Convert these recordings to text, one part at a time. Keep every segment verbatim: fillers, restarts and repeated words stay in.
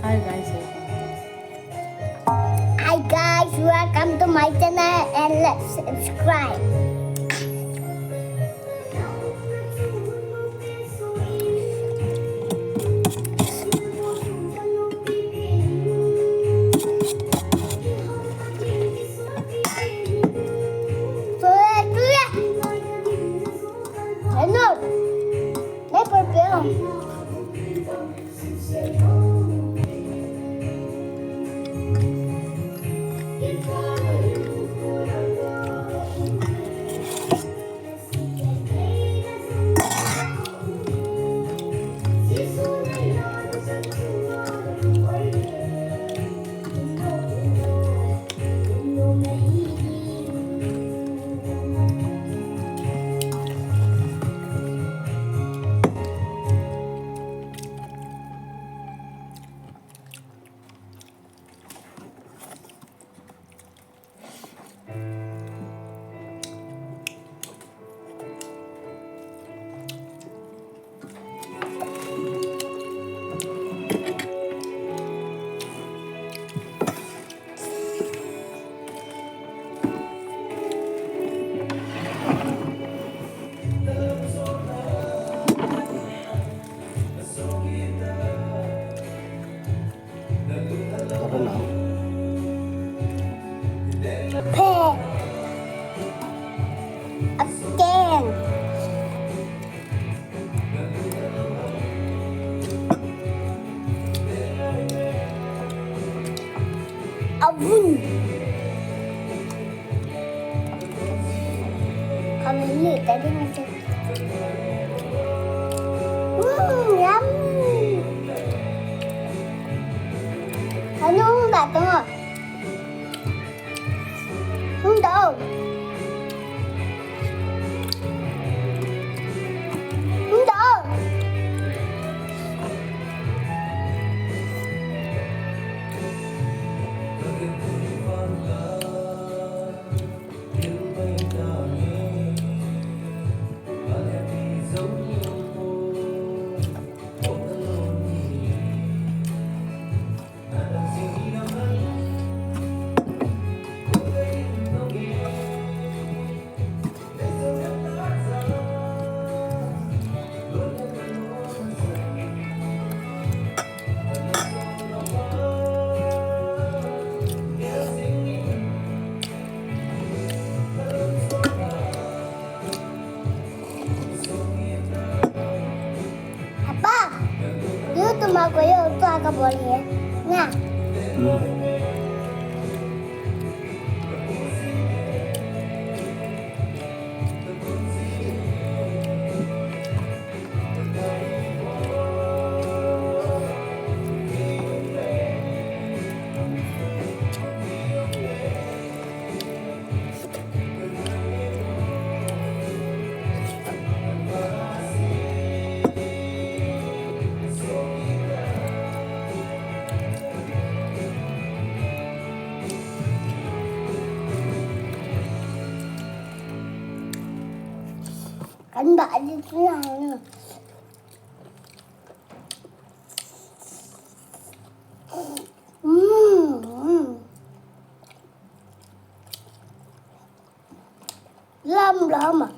Hi guys, welcome to my channel and let's subscribe. Phe. Aken. Avun. Kami ni tadi macam. Hmm, yum. Anu, datang ah. Không đâu. Không đâu. Apa, you to ma ko yo to ka bol he na. Kan ba di tu na. Mm. Lam lam ah.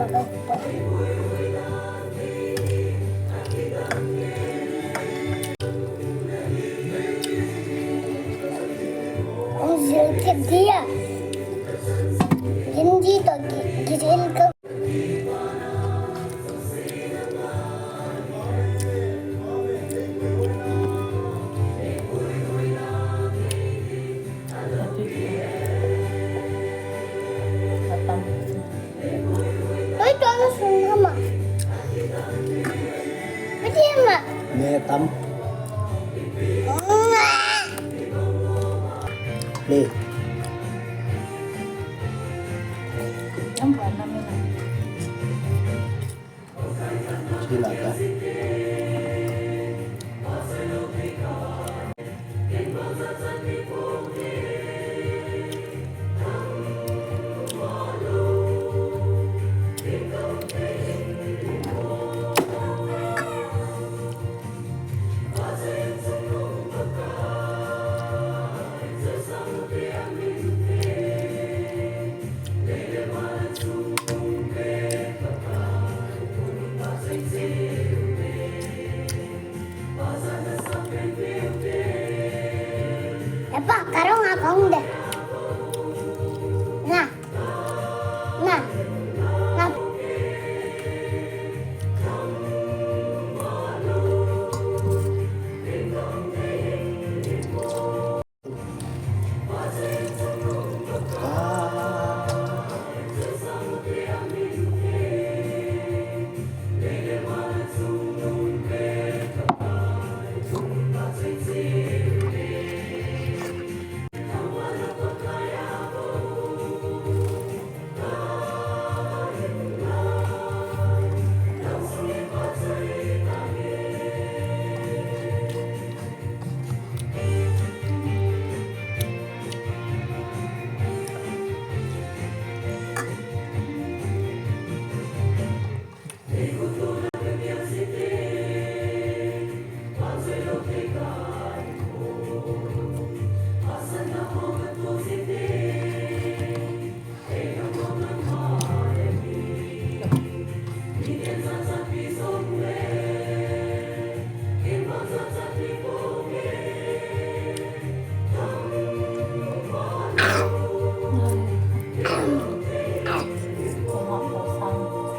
Ang zil kit dia. Hindi to gi-, gizil ka. Oi, to na sun hama. Pati hama. Ne tam. Play. Sila ta. Epa, karong akong de. Na. Na. Na.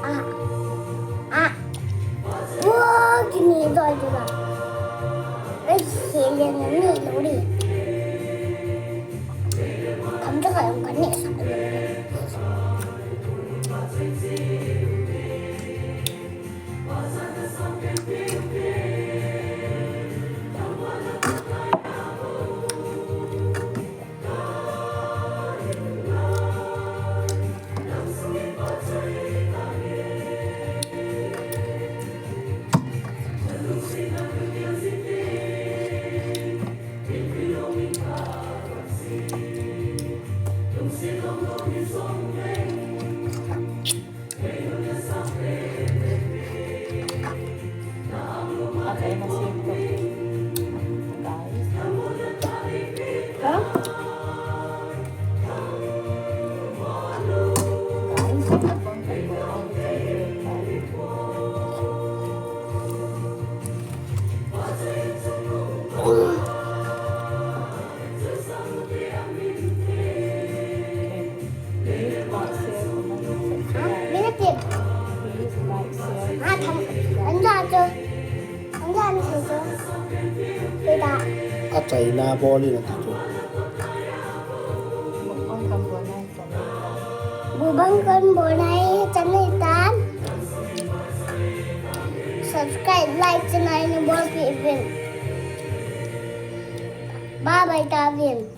Ah. Ah. Wah, kini doi tu lah. Eh, kelen ni lori. Kam tu kalau kan ni sa. Achaina bol in ati chu. Mukbang kan bol nai chan nai tan. Subscribe, like, channel ni bolpeh uvin. Bye bye tauvin.